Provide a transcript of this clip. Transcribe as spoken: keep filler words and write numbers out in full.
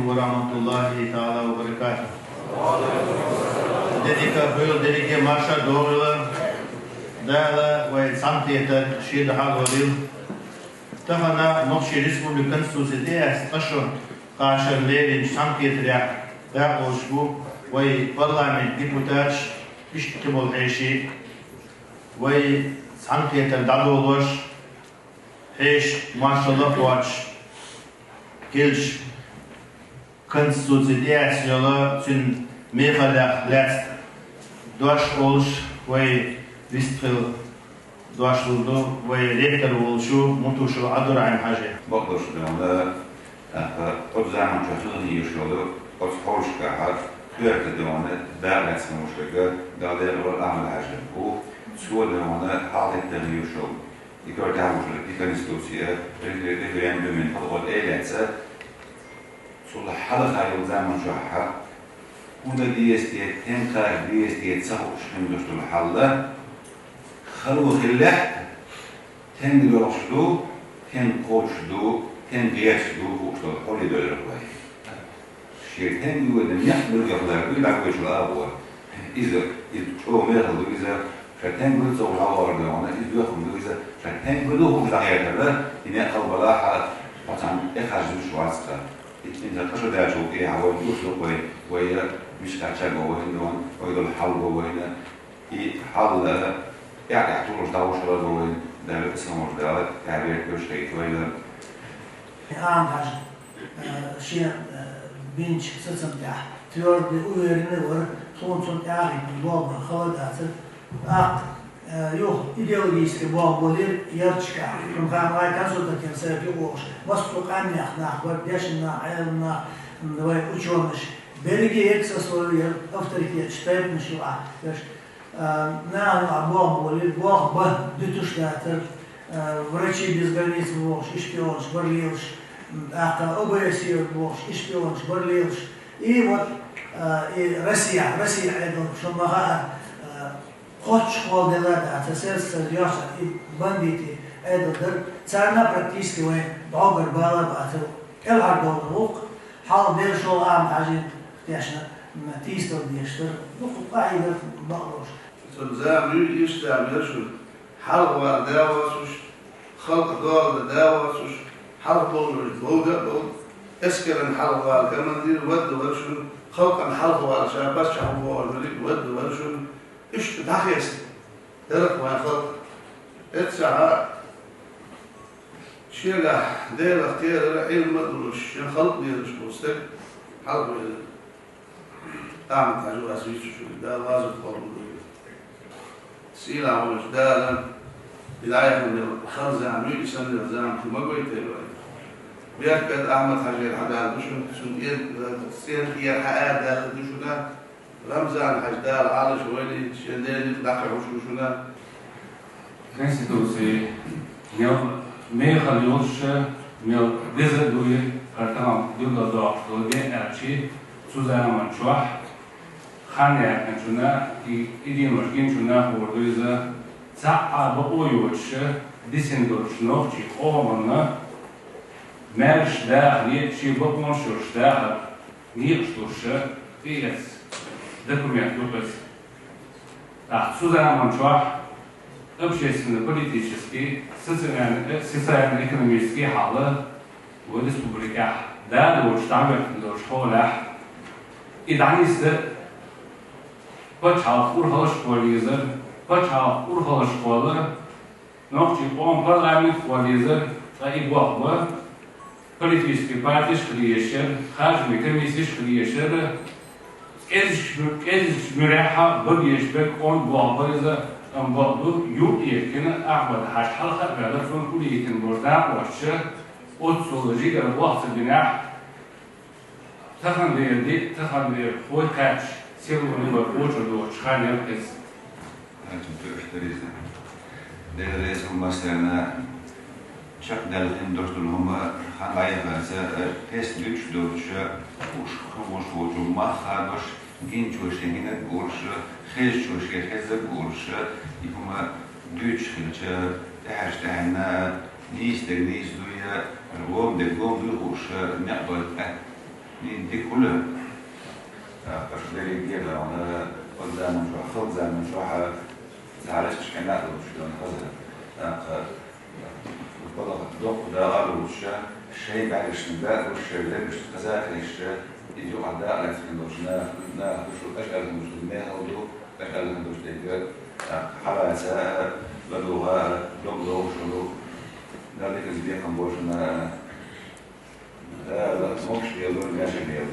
ورحمة الله تعالى وبركاته. Де дика хуьлда, де дика марша догӀийла. Дала вай цхьаьнакхетар шен духьал лойла. Тахан Нохчийн Республикан Конституци тӀеэцна ткъа шу кхачар леринчу цхьаьнакхетарехь дакъа луш бу вай парламентан депутаташ, иштта кхиболу хьеший, вай цхьаьнакхетар дӀадолош, хьешан маршалла а кхочуш, хилча, Конституци тӀеэцна йолу цуьнан мехаллех лаьцна дош олуш вай вистхила дош лур ду вай ректор волчу Мутушев Ӏабдурахьим-Хьаьжи. Бакъдолуш дуьйна, тӀаккха оцу заманчохь хилла хир йолу оцу хьовшашкахь коьрта дуьйна дакъа лаьцна волуш верг Далдеран Ахьмад-Хьаьжи ву. Цо дуьйна хьалхетта хир йолу и коьртехь волуш верг и Конституци, референдум, подход эйлаца. Цул хьалха йолу заманчохь хӀун дан деза те, стенга кхача деза те ца хууш хин долуш долу хьал, хало хиллехь а, стенга лоьхуш ду, стенга кхочуш ду, стенга герзаш ду хууш долу хьоле доьллира вай. Шен стенга йоьду некъ муьлхха ларду дӀагойтуш лаахо. Иза, иза чӀогӀа мехала ду иза, ша стенга вуьйцу вахар дуьйна, иза доьхна ду иза, ша стенга вуьйду хууш дӀахӀоьттира, и некъ хала балахь а, хьо цхьаьна тӀехьажа зуьйш вац-кх. Иза кхаша даьллачул тӀаьхьа вайна уьш ду вай, вай мича кхаьчна го вайна, вай долу хьал го вайна, и хьал тӀаьхь-тӀаьхьа тулуш дӀахӀуш хилар го вайна, Дала къинхетам луш Дала, тӀаьхьа беркате хӀоьттина вайна. Ахьмад-Хьаьжа, э, шен, э, бинчу сацам тӀехь твёрдый, уверенный вара, тхуна цунна тӀаьхьа болх бан хала дацара. ТӀаккха, э, юха идеологически болх болийра ярташкахь, цунна хаамай консультативный совет юкъа вогӀуш, массо а къаьмнех нах бара, дешна нах, Ӏелам нах, м, вай учёныш. Берриге а сословие яра, авторитеташ, тайпанаш юкъахь берш. А, нахана юкъахь болх болийра, болх бан дуьтуш дацара, а, Врачи без границ бохуш, и шпионаш бара лелаш, м, тӀаккха О Б С Е бохуш, и шпионаш бара лелаш. И вот, а, и Россия, Россия Ӏедал, шуна ма хаара, а, кхоччуш хьолделла дацара, сельскохозяйственный и бандитийн Ӏедал дара. Царна практически вайн бӀогар бала бацара. КӀелхьардовлар ву-кх, хьалха дерриш а Ахьмад-Хьаьжин тешна, м, тийсадала дезаш дара. Дукха къахьийгара бакъдолуш. Цуьнан зама юй, иштта зама яра шуна. Хьалхавала да воцуш, халкъ дола да воцуш, хьалха бовлуш болга а болу, эскаран хьалхавала командир вадда вара шуна, халкъан хьалхавала ша паччахь ву бохуш верг вадда вара шуна. Иштта дӀахеста дара-кх вайн халкъ. Эццахьа шегахь Делах кхерар, Ӏилма а луш, шен халкъ лелаш волу стаг хьалхавелира. Ахьмад-Хьаьжа, ас вуьйцуш ву, Дала гӀазот кхоллалойла. Сийлахь волчу Дала, и дӀаяхана йолу хала зама юй, и санна йолу зама шу ма гойтийла вай. Беркат Ахьмад-Хьаьжера хьадала ду шуна, цуьнан кӀен-, цӀен тӀера хьаара даьлла ду шуна. Рамзан-Хьаьжа, Дала Ӏалаш войла, шен ден юкъа дӀакхайкхош ву шуна. Конституци мел мехала йолуш а, мел деза а дуй, хӀара тахана билггал доккхуш долу дин аьлчи, цу заманчохь хан яьккхинчунна, и, и денош гинчунна хуур ду иза, цхьа а бакъо йоцуш а, дисина долчу нохчийн къоманна маьрша дахар, шен бакъонаш йолуш дахар некъаш луш а, тӀеэцна документ ду-кх иза. ТӀаккха цу заманчохь общественно-политический, социально-, социально-экономический хьал вай республикехь да доцуш, дӀахӀоьттина долчу хьолехь, и дӀанисда пачхьалкхан урхаллаш кхолла езара, пачхьалкхан урхаллаш кхолла, нохчийн къоман парламент кхолла езара, ткъа и болх бан политический партеш хила езаш яра, харжамийн комиссеш хила езаш яра, кӀезиг-, кӀезигчу муьрехь а бан безаш берг къоман болх бан иза, амма болх ду юкъ а йихкина, Ахьмад-Хьаьжа хьалха а ваьлла, цунна уллехь йитина болу накъосташа оццул жигара болх ца бинехь, таханлера де, таханлера хӀой кхаьчча, селло вай кхочур доцуш хан яра иза. Дела реза хила массарна, чекхдаьлла хин долуш долу хӀума хан дӀаяхарца, тесна дуьтуш доцуш, уьш хӀумаш волчу мах хадош, гиначо шен гинарг а олуш, хезачо шен хезарг а олуш, и хӀума дуьйцуш хилча, тӀаьхьарчу тӀаьхьенна нийса дерг нийса дуй, лома дерг лома дуй хууш, некъ дойла тӀе. Дин дика хуле, тӀаккха шу дерриге а, вана, оцу заман чохь, хала заман чохь а, цхьа лаьтташ къинхетам долуш дерг хаза. ТӀаккха балха доккха дакъа а лоцуш, шайн бӀаьргашна дакъа луш, шайн лергашна хаза а хилча, иза юкъахь дакъа лаьцна долчу наха, наха ду шу, аша аьлла хӀуманаш ду, мехала ду, аша аьлла хӀума долуш дерг, тӀаккха хьалаца а, ладугӀа а, дог лоруш а ду, Дала диканца бекхам бойла шуна. Дала могуш белла, маьрша белла.